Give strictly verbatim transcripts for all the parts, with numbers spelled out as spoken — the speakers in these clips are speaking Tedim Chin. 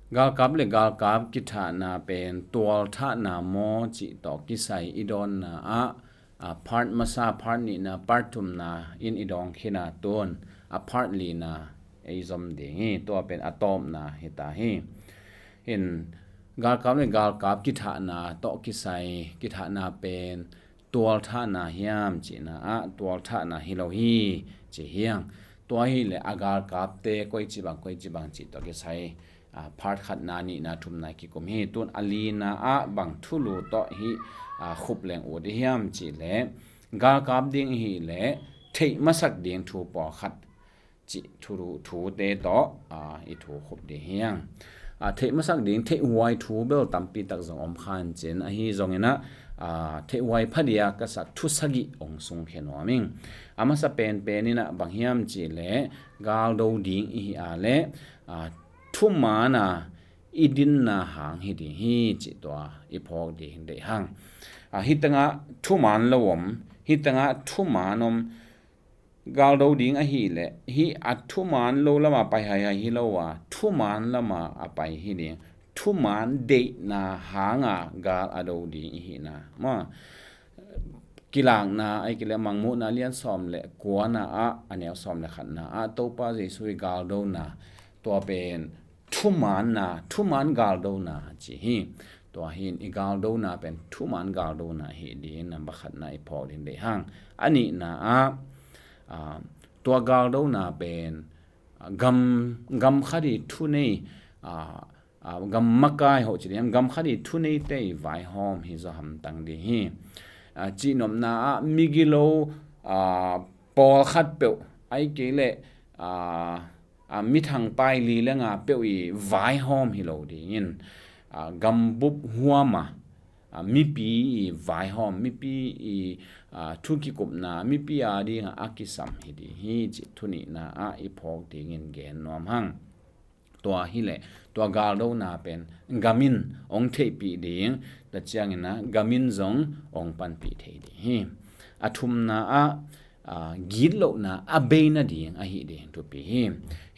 Galkap le galkap kithahna pen tualthahna maw cih tawh kisai i dawnna ah, a, part masa, part nihna, part thumna in i dawng khin a, tun a part lina ei zom ding hi. Tua pen a tawpna hi ta hi. In galkap le galkap kithahna tawh kisai kithahna pen tualthahna hiam cihna ah tualthahna hi lo hi ci hi hang. Tua hi le a galkapte koici bang koici bang cih tawh kisai, a, part khatna, nihna, thumna kikum hi. Tun a lina ah bang thulu tawh hi, a, khup leng ut i hiam cih le galkap ding i hi le theih masak ding thu pawlkhat cih thu, thute tawh, a, i thu khup ding hi hang. A, theih masak ding, theih huai thu bel tampi tak zong om khan cin, ahi zongin ah, a, theih huai phadiak ka sak thu sagih ong sungkhia nuam ing. A masa penpen in ah bang hiam cih le galdo ding i hi a le, a, thuman a i dinna hang hi ding hi cih tua i phawk ding deih hang. A, hi tengah thuman lo om, hi tengah thuman om, galdo ding ahih leh, hih a thuman lo lama pai haihai hi lo a, thuman lama a pai hi ding. Thuman deihna hanga gal a do ding i hihna maw. Kilakna, ahih kei leh Mangmuhna lian sawm le kuana ah, a neu sawm le khatna ah Topa Jesu i galdona, tua pen thumanna, thuman galdona ci hi. Tua hi in i galdona pen thuman galdona hi ding, namba khatna i phawk ding deih hang. A nihna ah, a, tua galdona pen, a, gam, gam khat i thunei, a, a, gam makai hoh ci ding, gam khat i thuneite i vaihawm hi zaw hamtang ding hi. A, cihnopna ah migilo, a, pawlkhat peuh, ahih kei leh, a, a, mithang pai li le nga peuh i vaihawm hi lo dingin, a, gambup huama, a, mipi i vaihawm, mipi i, a, thu kikupna, mipi a dinga a kisam hi ding hi cih thunihna ah i phawk dingin gen nuam hang. Tua hi leh tua galdona pen gamin ong theihpih ding, tua ciangin ah gamin zong ong panpih thei ding hi. A thumna ah, a, gitlohna a bei nading ahi ding thupi hi.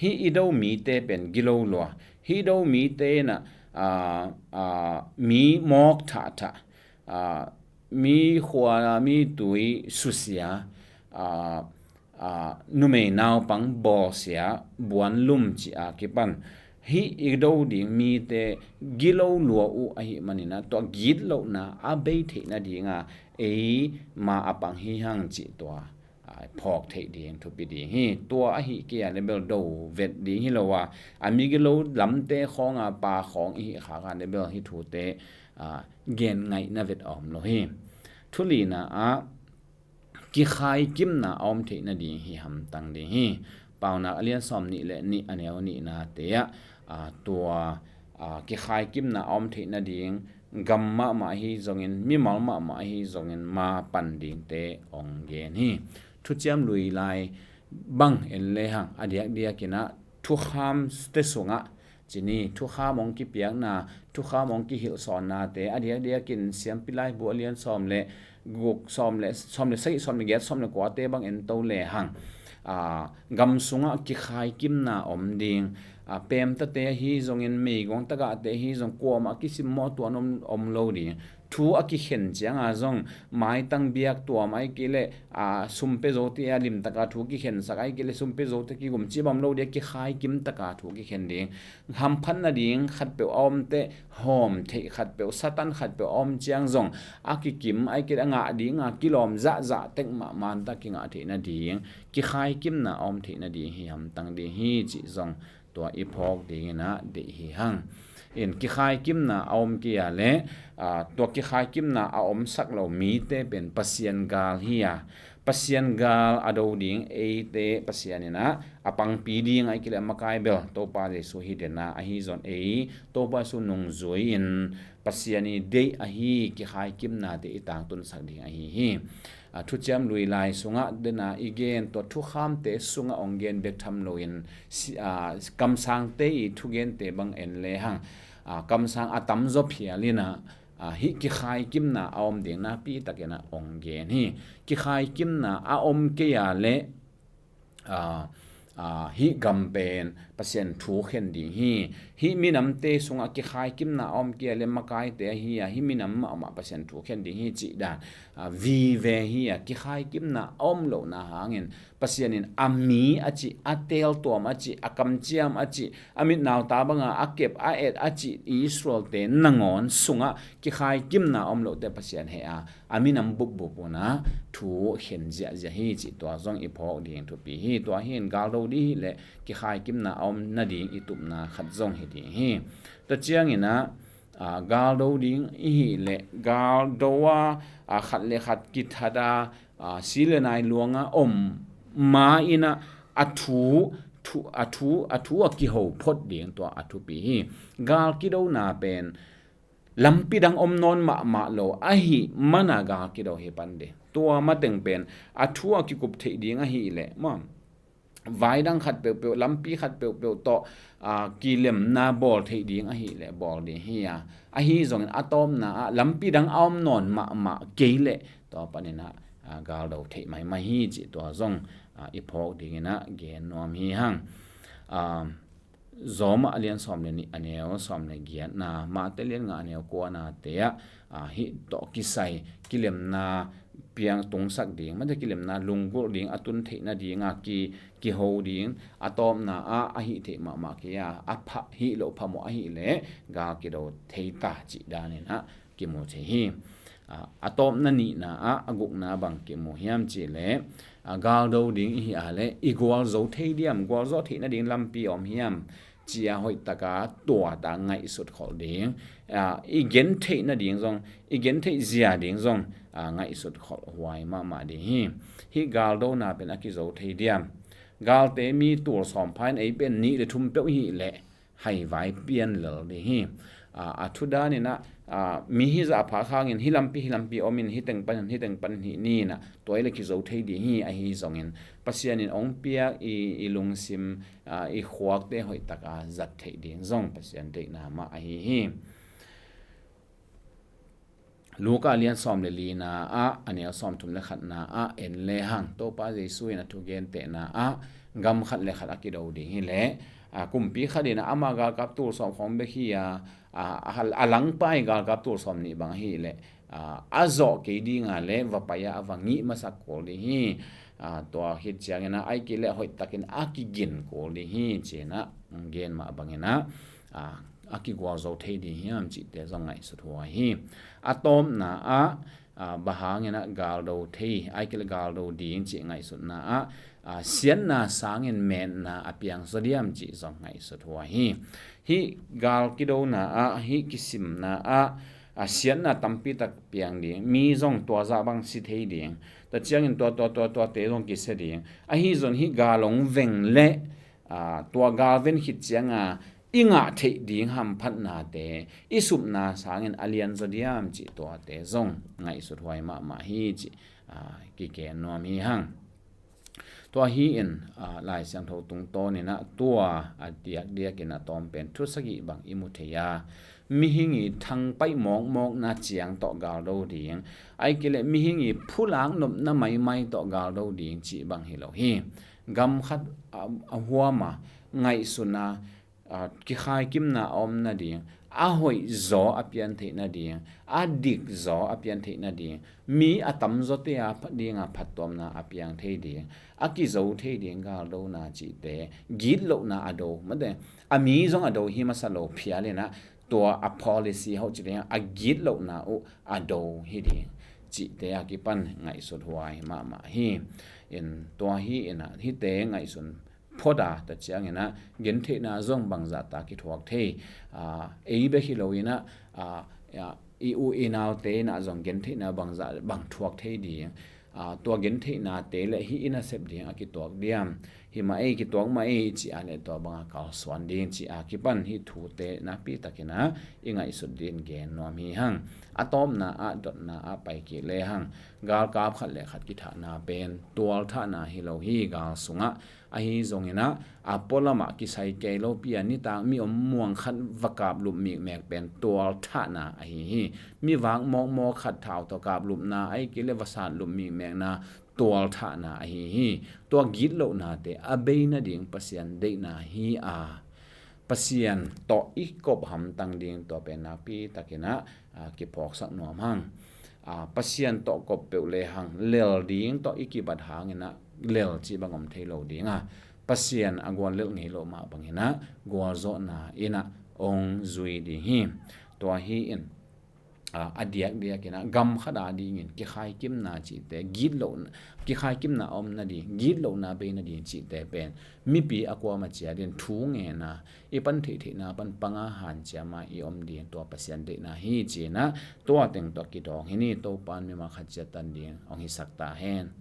Hih i do mite pen gilo lua. Hih i do mite in ah, a, a, mi mawk thahthah, a, mi khua, mi tui susia, a, a, numei naupang bawlsia, buanlum cih a kipan hih i do ding mite gilo lua uh ahih manin ah tua gitlohna a bei theih nadinga eima a pang hi hang cih tua, a, phawk theih ding thupi ding hi. Tua ahih kei a le bel do vet ding hi lo a, a migilo lamte khawnga pa khawng i hih khak a le bel hih thute, a, gen ngaihna vet a om lo hi. Thulina ah kikhaikimna a om theih nading hi hamtang ding hi. Paunak a lian sawm nih le nih a neu nihnate ah, a, tua, a, kikhaikimna a om theih nading gam mahmah ahi zongin, mimal mahmah ahi zongin ma pan dingte ong gen hi. Thuciam Lui lai bang en lehang a diakdiakin ah thukhamte sungah ci ni, thukham ong kipiakna, thukham ong kihilhsawnnate a diakdiakin Siampi Laibu a lian sawm le guk, sawm le, sawm le sagih, sawm le giat, sawm le kuate bang en to lehang, a, gam sungah kikhaikimna om ding, a, pemtate ahi zongin, meiguang tagahte ahi zong kuamah kisimmawh tuan om, om lo ding. Thu a kikhen cianga zong maitang biak tuam ahih kei leh, a, sum pia zote a limtaka thu kikhensak ahih kei leh sum pia zote kigum cih bang om lo ding, kikhaikim taka thu kikhen ding. Hamphat nading khatpeuh a om teh, hawm theih khatpeuh, satan khatpeuh a om ciang zong a kikim ahih kei leh a ngah dinga kilawm zahzah tek mahmah in ta kingah theih nading kikhaikimna a om theih nading hi hamtang ding hi cih zong tua i phawk dingin ah deih hi hang. In kikhaikimna a om kei a le, a, tua kikhaikimna a omsak lo mite pen Pasian gal hi a, Pasian gal a do ding eite Pasian in ah a pangpi ding ahih kei leh a makai bel Topa Jesu hi den a, ahi zong ei Topa Jesu nungzui in Pasian i deih ahi kikhaikimnate i tangtunsak ding ahi hi. A, Thuciam Lui lai sungah den a i gen tua thukhamte sungah ong gen bek tham loin si-, a, kamsangte i thugente bang en lehang, a, kamsang a tamzaw phial in ah, a, hih kikhaikimna a om ding nakpi takin ah ong gen hi. Kikhaikimna a om kei a le, a, a, hih gam pen Pasian thu khen ding hi. Hih minamte sungah kikhaikimna a om kei a leh makaite ahi a, hih minam mahmah Pasian thu khen ding hi cih dan, a, vive hi a, kikhaikimna a om lohna hangin Pasian in a mi a cih, a teeltuam a cih, a kamciam a cih, a mitnauta banga a kep a et a cih Israelte nangawn sungah kikhaikimna a om lohte Pasian heh a, a minam bupbup unah thu khen ziahziah hi cih tua zong i phawk ding thupi hi. Tua hi in galdo ding hi leh kikhaikimna a om nading i tupna khat zong hi ding hi. Tua cianginah, a, galdo ding i hih leh galdo a, a, khat le khat kithat a, a, si le nai luanga om ma inah a thu, thu, a thu, a thu a kiho phot ding tua a thupi hi. Gal kidona pen lampi dang om nawn mahmah lo ahi mana gal kido hi pan ding. Tua mateng pen a thu a kikup theih ding ahi leh maw, vai dang khat peuhpeuh, lampi khat peuhpeuh tawh, a, kilemna bawl theih ding ahi leh bawl ding hi a, ahi zongin a tawpna ah lampi dang a om nawn mahmah kei leh tua paninah, a, galdo theih maimai hi cih tua zong, a, i phawk dinginah gen nuam hi hang. A, Rom a lian sawm le nih a neu sawm le giatna, Mate lian nga a neu kuanate ah, a, hih tawh kisai kilemna piang tungsak ding, mate kilemna lunggulh ding, a tun theih nadinga ki, kiho ding, a tawpna ah a hih theih mahmah kei a, a pha, hih loh phamawh ahi leh gal kido thei ta cih daninah kimu thei hi. A, a tawpna nihna ah a gukna bang kimu hiam cih leh, a, galdo ding i hih a leh i gualzo thei diam, gualzo theih nading lampi om hiam, cia hoihtaka tuata ngaihsut kholh ding. A, i gen theih nading zong, i gen theih zia ding zong, a, ngaihsut kholh huai mahmah ding hi. Hih galdona pen a kizo thei diam? Galte mi tul sawm pha in ei pen nih le thum peuh hi leh haivai pian lel ding hi. A, a thu daninah, a, mi hi zah a phak hangin hih lampi, hih lampi omin, hih teng panin, hih teng panin hih ninah tua i le kizo thei ding hi. Ahi zongin Pasian in ong piak i, i lungsim, a, i khuakte hoihtaka zat theih ding zong Pasian deihna mah ahi hi. Luka lian sawm le lina ah a neu sawm thum le khatna ah en lehang Topa Jesu in a thugentehna ah gam khat le khat a kido ding hi leh, a, kumpi khat in ama galkap tul sawm khawng bek hi a, a, a, a langpai galkap tul sawm nih bang ahi leh, a, a zawh kei dinga le va pai a, a va ngih masak kul ding hi. A, tua khit ciangin a, ai kei le hoihtakin a kigin kul ding hi cinah gen mah banginah, a, a kigualzo thei ding hiam cihte zong ngaihsut huai hi. A tawpna ah, a, bang hanginah galdo thei, ai kei le galdo ding cih ngaihsutna ah, a, siatna sangin metna a piang zaw diam cih zong ngaihsut huai hi. Hih gal kidona ah, hih kisimna ah, a, siatna tampi tak piang ding, mi zong tua zah bang si thei ding, tua ciangin tua, tua, tua, tuate zong kisia ding. Ahi zong hih gal ong veng leh, a, tua gal ven khit cianga i ngah theih ding hamphatnate i supna sangin a lian zaw diam cih tuate zong ngaihsut huai mahmah hi cih, a, kigen nuam hi hang. Tua hi in, a, Lai Siangtho tungtawninah tua a diakdiakin a tawm pen thu sagih bang i mu thei a, mihing i thangpaih mawkmawkna ciang tawh galdo ding, ai kei le mihing i phulak nopna maimai tawh galdo ding cih bang hi lo hi. Gam khat a, a huama ngaihsuna, a, kikhaikimna a om nading, a hoih zaw a pian theih nading, a dik zaw a pian theih nading, mi a tamzawte a pha-, dinga phattuamna a piang thei ding, a kizo thei ding galdona cihte, gitlohna a do, mate, a mi zong a do hi masa lo phial inah, tua a policy hoh ci ding a gitlohna uh a do hi ding cihte a kipan ngaihsut huai mahmah hi. In tua hi inah hihte ngaihsun phot a, tua cianginah gentheihna zong bangzahta kithuak thei. A, ei bek hi lo inah, a, a, i u i naute inah zong gentheihna bangzah bang thuak thei ding. A, tua gentheihnate le hih i nasep ding a kituak diam? Hi mah ei, kituak mah ei ci a le tua banga kalsuan ding ci a kipan hih thute nakpi takinah i ngaihsut ding gen nuam hi hang. A tawpna ah dotna ah pai kik lehang galkap khat le khat kithahna pen tualthahna hi lo hi gal sungah. Ahi zonginah a pualamah kisai kei lopi a nitak mi om muang khat va kaplup mikmek pen tualthahna ahi hi. Mi vak mawkmawk khat thau tawh kaplupna, ai kei le va satlup mikmekna tualthahna ahi hi. Tua gitlohnate a bei nading Pasian deihna hi a, Pasian tawh i kop hamtang ding tua pen nakpi takin ah, ah, kiphawksak nuam hang. Ah, Pasian tawh kop peuh le hang lel ding tawh i kibat hangin ah lel cih bang om thei lo ding a, Pasian a guallelh ngei loh mah bangin ah gualzawhna in ah hong zui ding hi. Tua hi in, ah, a diakdiakin ah gam khat a dingin kikhaikimna cihte, gitlohna, kikhaikimna a om nading, gitlohna bei nading cihte pen mipi a kuama ciatin thu ngen a, i pan theihtheihna pan panga hanciam a i om ding tua Pasian deihna hi ci-in ah tua teng tawh kidawng hi ni. Topa'n mimal khat ciat tan ding hong hisak ta hen.